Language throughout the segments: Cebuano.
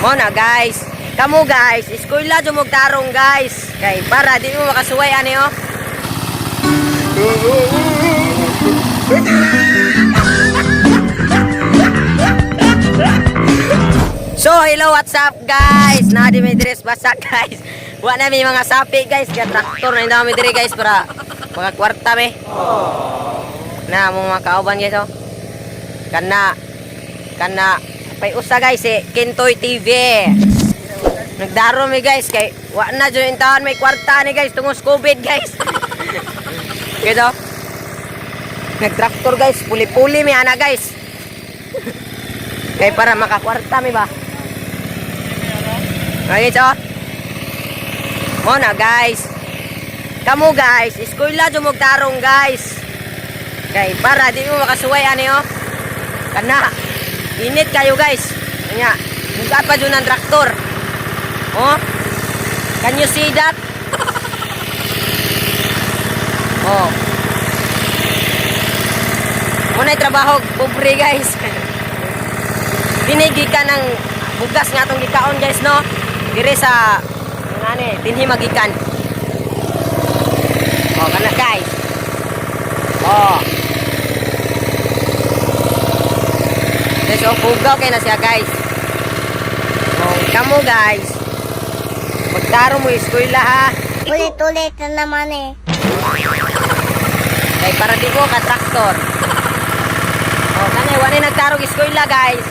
Mo na, guys. Kamo, guys, eskwela jud mo tarong, guys. Kay para di mo makasuway ani, oh. So, hello, what's up, guys? Na di may dress basa, guys. Wa na may mga sapi, guys, kaya traktor na dami diri, guys, para mga kwarta mi. Na mo mga kauban, guys, oh. Kana kana pay usa, guys, eh, Kintoy TV. Nagdaro mi, guys, kay wa na jud in taon may kwarta ni, guys, tungos COVID, guys. Guys, oh. Nagtraktor, guys, puli-puli mi ana, guys. Kay para makakwarta mi ba. Okay, so. Mo na, guys. Kamo, guys, eskwela jud mo tarong, guys. Kay para di mo makasuway ani, oh. Kana. Init kayo, guys. Nya, buka pa jud ng traktor. Oh. Can you see that? Oh. Mo na trabaho, pobre, guys. Dinigi ka ng bugas nga atong gikaon, guys, no? Dire sa ngani, dinhi magikan. Oh, kana, guys. Oh. Guys, oh, pugaw kay na siya, guys. Oh, kamo, guys. Magtaro mo eskwela, ha. Ulit-ulit na naman eh. Kay para di ko ka traktor. Oh, kani wala nagtarong eskwela, guys.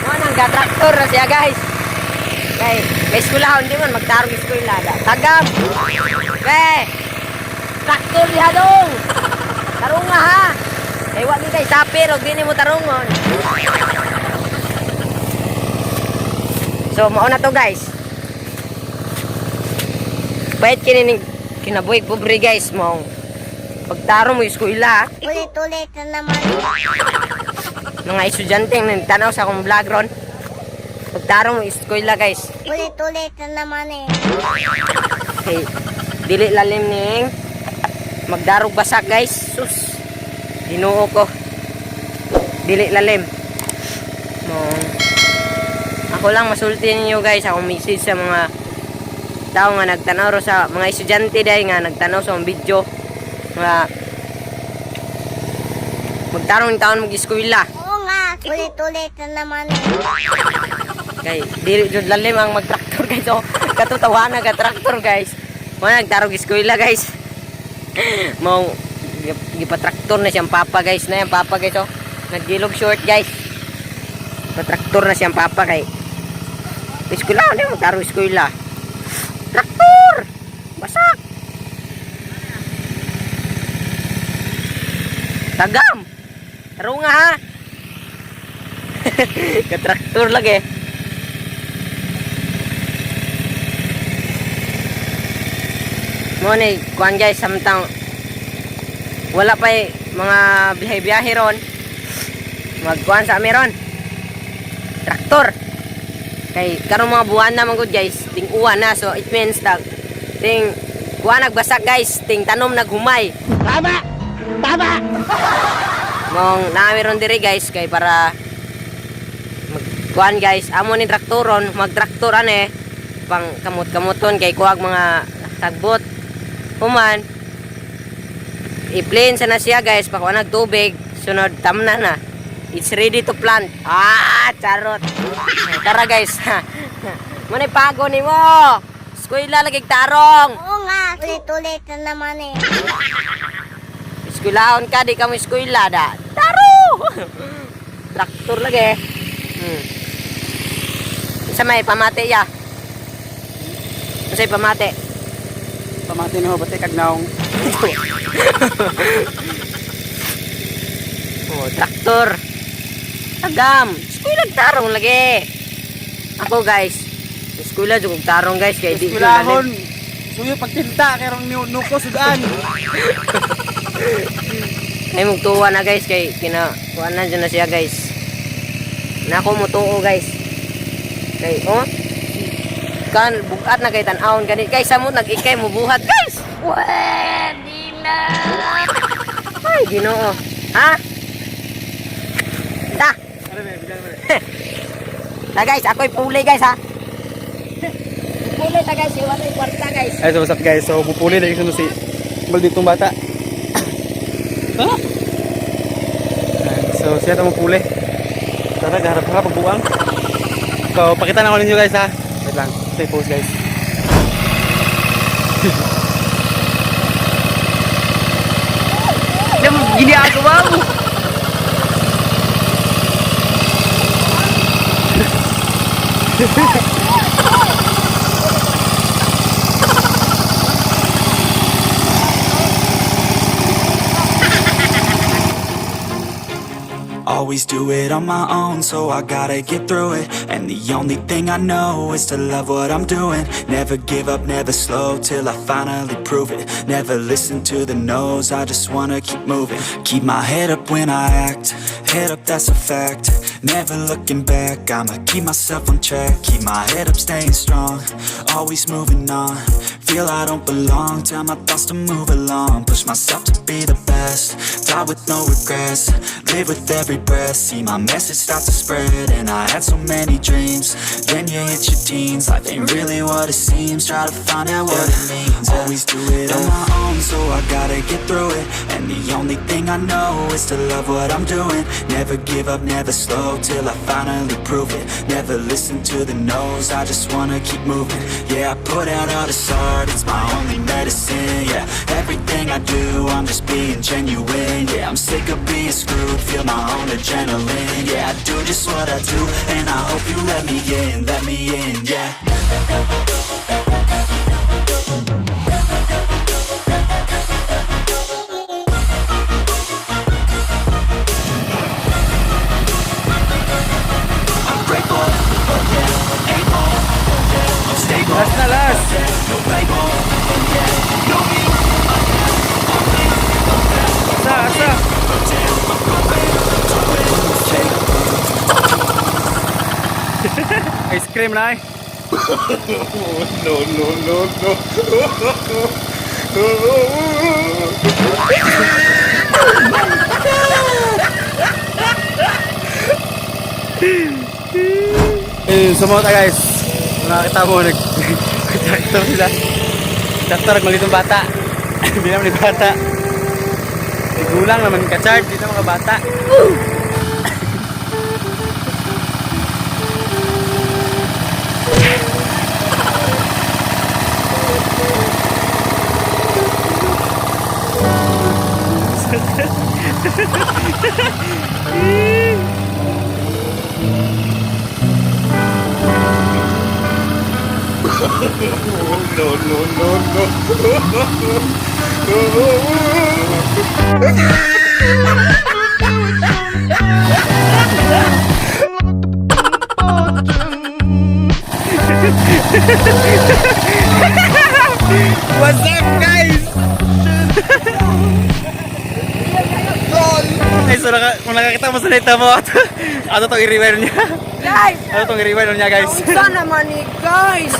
Mo nang ga traktor na siya, guys. Kay may eskwela hindi man magtarong eskwela da. Tagam. Be. Traktor diha dong. Tarong nga, ha. Kay wa gi kay sapir og dini mo tarungon. So mao na to, guys. Bait kini ning kinabuhi pobre, guys, mong pagtaro mo eskwela. Ulit-ulit na naman eh. Mga estudyante nga nagtanaw sa akong vlog ron. Pagtaro mo eskwela, guys. Ulit-ulit na naman eh. Kay dili lalim ning magdarog basak, guys. Sus. Ginoo ko. Dili lalim. Mo ako lang masulti ninyo, guys, akong message sa mga tao nga nagtanaw ro, sa mga estudyante dai nga nagtanaw sa akong video nga magtarong taon mag-eskwela. Oo nga, ulit-ulit na naman eh. Kay dili jud lalim ang magtraktor, guys, oh. Katutawa na ka traktor, guys. Mo nagtarog eskwela, guys. Mo gipatraktor na siyang papa, guys, na yung papa, guys, oh. Naggilog short, guys. Patraktor na siyang papa kay eskwela hindi mo tarog eskwela. Traktor! Basak! Tagam! Tarunga, ha! Katraktor lagi. Mo ni kuan, guys, samtang wala pa eh, mga biyahe-biyahe ron. Magkuan sa ami ron. Traktor. Kay karong mga buwan na man gud, guys, ting uwan na, so it means tag ting kuan nagbasak, guys, ting tanom naghumay. Tama! Tama! Mong naami ron diri, guys, kay para magkuan, guys, amo ni traktoron, magtraktor ane pang kamot-kamoton kay kuwag mga sagbot. Human i-plane sa na siya, guys, pakuha nag tubig, sunod tamna na. It's ready to plant. Ah, charot. Tara, guys. Muna pago nimo. Eskwela lagi tarong. Oo nga, ulit-ulit na naman eh. Eskwelaon ka, di ka mo eskwela da. Taro! Traktor lagi. Sa may pamati ya. Sa pamati. Pamati na ho, bati kagnaong. Oh, traktor. Tagam. Eskwela tarong lagi. Ako, guys. Eskwela jud kog tarong, guys, kay di ko Eskwelahon. lalim. Suyo pagtinta, kay rong nuko sudan. Ay mugtuwa na, guys, kay kina kuan na jud na siya, guys. Nako mutuo, guys. Kay oh kan bugat na kay tan-awon gani kay samot nag-ikay mo buhat, guys. Pwede na! Ay, Ginoo. Ha? Ta. Ano ba, bigyan mo. Na guys, ako'y puli guys ha. Puli ta guys, iwan ay kwarta guys. Ay, so what's up guys? So, pupuli na yung si malditong bata. Ha? So, siya tamo puli. Tara, harap-harap pagbuang. So, pakita na ko ninyo guys ha. Wait lang, stay post guys. Ano ginagawa mo? Always do it on my own, so I gotta get through it. And the only thing I know is to love what I'm doing. Never give up, never slow, till I finally prove it. Never listen to the no's, I just wanna keep moving. Keep my head up when I act, head up, that's a fact. Never looking back, I'ma keep myself on track. Keep my head up, staying strong, always moving on. Feel I don't belong, tell my thoughts to move along. Push myself to be the best, die with no regrets. Live with every breath, see my message start to spread. And I had so many dreams, then you hit your teens. Life ain't really what it seems, try to find out what it means. Always do it on my own, so I gotta get through it. And the only thing I know is to love what I'm doing. Never give up, never slow, till I finally prove it. Never listen to the no's, I just wanna keep moving. Yeah, I put out all this art, it's my only medicine, yeah. Everything I do, I'm just being genuine, yeah. I'm sick of being screwed, feel my own adrenaline, yeah. I do just what I do, and I hope you let me in, yeah. I'm grateful, oh yeah, able, oh yeah, I'm stable, Last na last. no label, oh yeah, no me, Asa, asa. Ice cream na ay. No, no, no, no. Eh, sumuot guys. Nakakita mo, nag tractor sila. Tractor, malitong bata. Hindi naman ni bata. Gulang naman ka-charge, dito mga bata. No, no, no, no. What's up, guys? Ay, so kung nakakita mo sa neta mo, ato tong i-rewind niya. Guys! Ato tong i-rewind niya, guys. Unsa naman ni guys?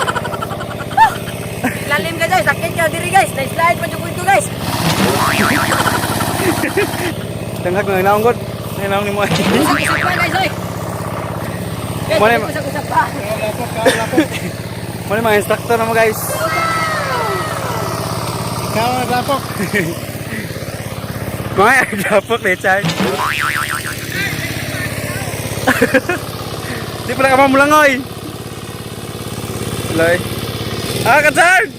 Lalim ka guys, sakit ka diri guys. Na-slide pa jud ko guys. Tanghag mga naong god. Ay, naong ni mo. Usap-usap pa guys oy. Guys, usap-usap pa. Muna mga instructor na mo, guys. Ikaw ang naglapok. Mga naglapok, Richard. Di pala ka mamulangoy. Loy. Ah, Richard!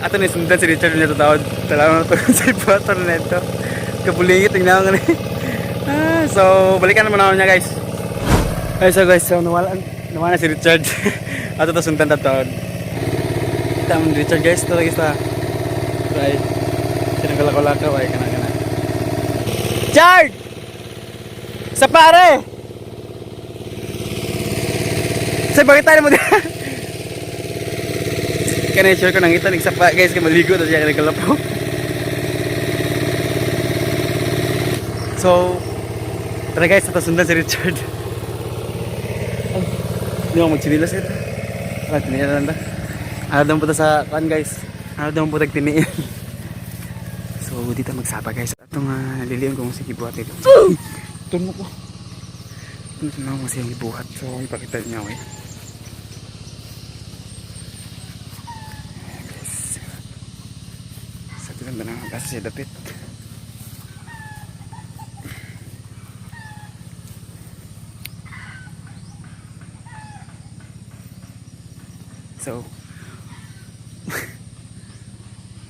Ato ni sundan si Richard niya tawad. Talaga na to sa ipator nito. Kapulingit tingnan ko ni. Ah, so balikan naman ako niya, guys. Ay, so guys, so nawala si Richard. Ato to sundan tatawad. Kita mo ni Richard guys, ito guys ta. Right. Sinanggalakaw-lakaw ay kana kana. Chard! Sa pare! Sa bakit tayo mo di? Kana sure ko nangita nagsapa guys kay maligo ta siya nagkalapo. So, tara guys, tatasundan si Richard. Ay, hindi ako magchinilas ito. Tara, tiniil lang ta. Ano daw punta sa kan guys? Ano daw punta tiniil? So, dito magsapa guys. Ato nga liliyon kung sige buhat ito. Tuno ko. Ano kasi yung ibuhat. So, ipakita niya ako eh. Ayan, guys. Sa ito na nasa siya dapit. So,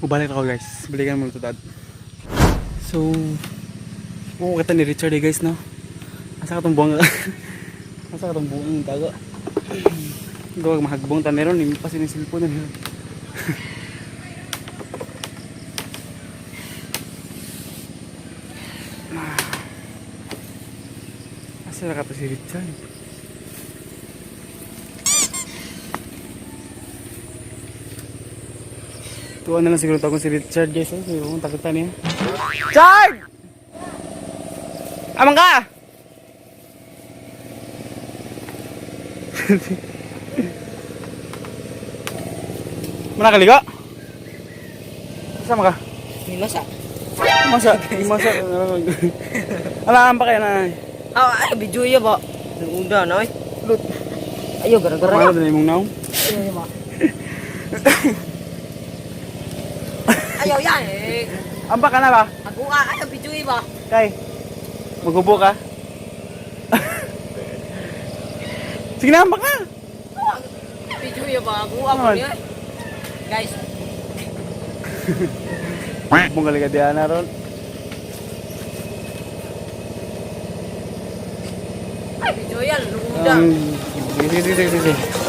mabalik ako guys. Balikan mo ito dad. So, oo kita ni Richard eh guys no. Asa ka tong buwang Asa ka tong buwang tago. Gawa mahagbong ta meron ni pa sin cellphone na meron. Asa na ka to si Richard? Tuwa na lang siguro tawag si Richard guys. Eh. Siguro kung takutan niya. Richard! Amang ka! Mana kaligo? Sama ka? Ni masa. Masa, masa. Alam pa kayo na. Ah, ay video ya ba. Uda na oy. Lut. Ayo gara-gara. Ano na imong naong? Ayo ba. Ayaw yan eh. Amba ka na ba? Ako ah, ayaw video ba. Kay. Magubo ka? Sige na, amba ka. Video ya ba? Ako ah, Ano? niya. Guys, Mong galiga diana ron. ay video yan, luda. Sige, sige, sige, sige.